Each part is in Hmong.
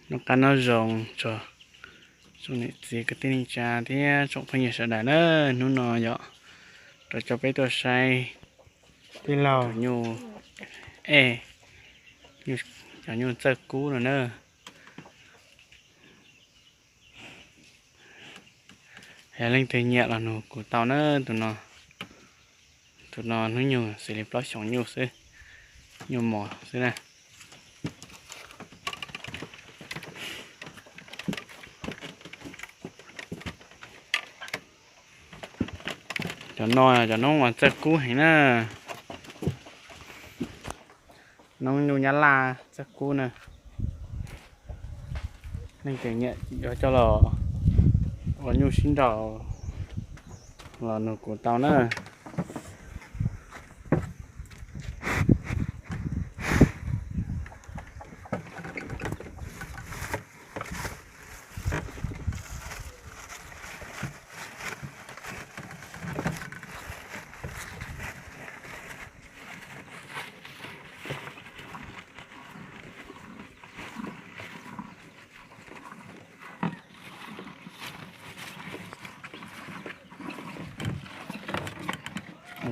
Noj qab noj zoo txog tsoom niam txiv kwv tij neej tsa thiab tsoom phooj ywg sawv daws na. Hnub no yog rau cov peb tuaj saib tij laug nyuj, e, cov nyuj txawj kub no na. Yog leej twg nyiam los nug kuv tau na. Tus no, tus no hnub nyoog xws li plaub xyoos nyuj xwb, nyuj mos xwb na. Cov no cov noob uas txawj kub heev na, noob nyuj nyab laj txawj kub na. Leej twg nyiam yuav coj los ua nyuj sib nraus los nug kuv tau na.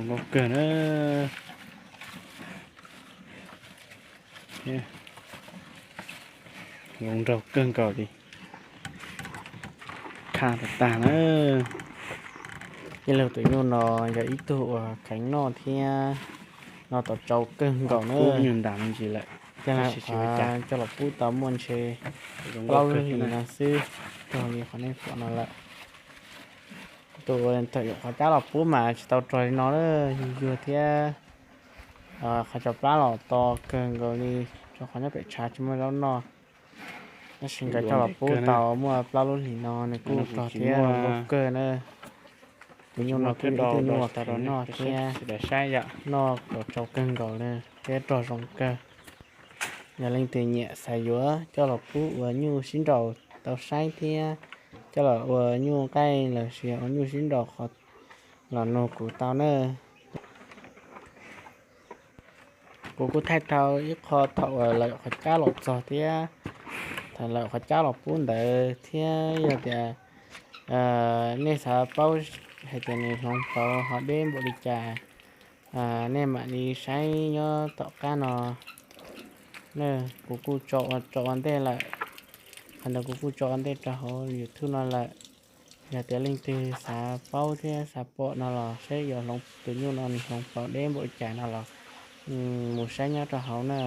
Zoo nkauj kawg na. Zoo nraug kawg nkaus li. Kha tag tag na. Tij laug tus nyuj no yog ib tug uas kheev noj thiab noj tau tsau kawg nkaus na. Nyuj ntas me ntsis lawm, coj los pub tau muaj ntshe plaub lub hlis no xwb, raug li qhov nej pom no lawm. Tus thaum yuav qhov cab los pub mas tsis tau rog li no, yuag yuag thiab qhov tsaus plab los to kawg nkaus li, rau qhov nyob pem tshav tsis muaj zaub noj. Tab sis nkawd coj los pub tau muaj plaub lub hlis no nws kuj rog thiab zoo nkauj kawg na. Tus nyuj no kuj yog ib tug nyuj uas kheev noj thiab noj tau tsau kawg nkaus li thiab rog zoo kawg. Yog leej twg nyiam xav yuav coj los pub ua nyuj sib nraus tau saib thiab coj los ua nyuj nqaij los sis ua nyuj sib nraus qhov los nug kuv tau na. Kuv kuj thaij tau ib qho thaum uas lawv qhov cab los txog thiab, thaum lawv qhov cab los pub ntawd thiab yog tias nej xav paub hais tias nws hloov pauv ho deb npaum li cas, nej mam li saib nyob tom qab no. Kuv kuj tso ua ntej lawm, qhov ntawd kuv kuj tso ua ntej rau hauv YouTube no lawm. Yog tias leej twg xav paub thiab xav pom no los saib yuav hloov tus nyuj no nws hloov pauv deb npaum li cas no los mus saib nyob rau hauv na.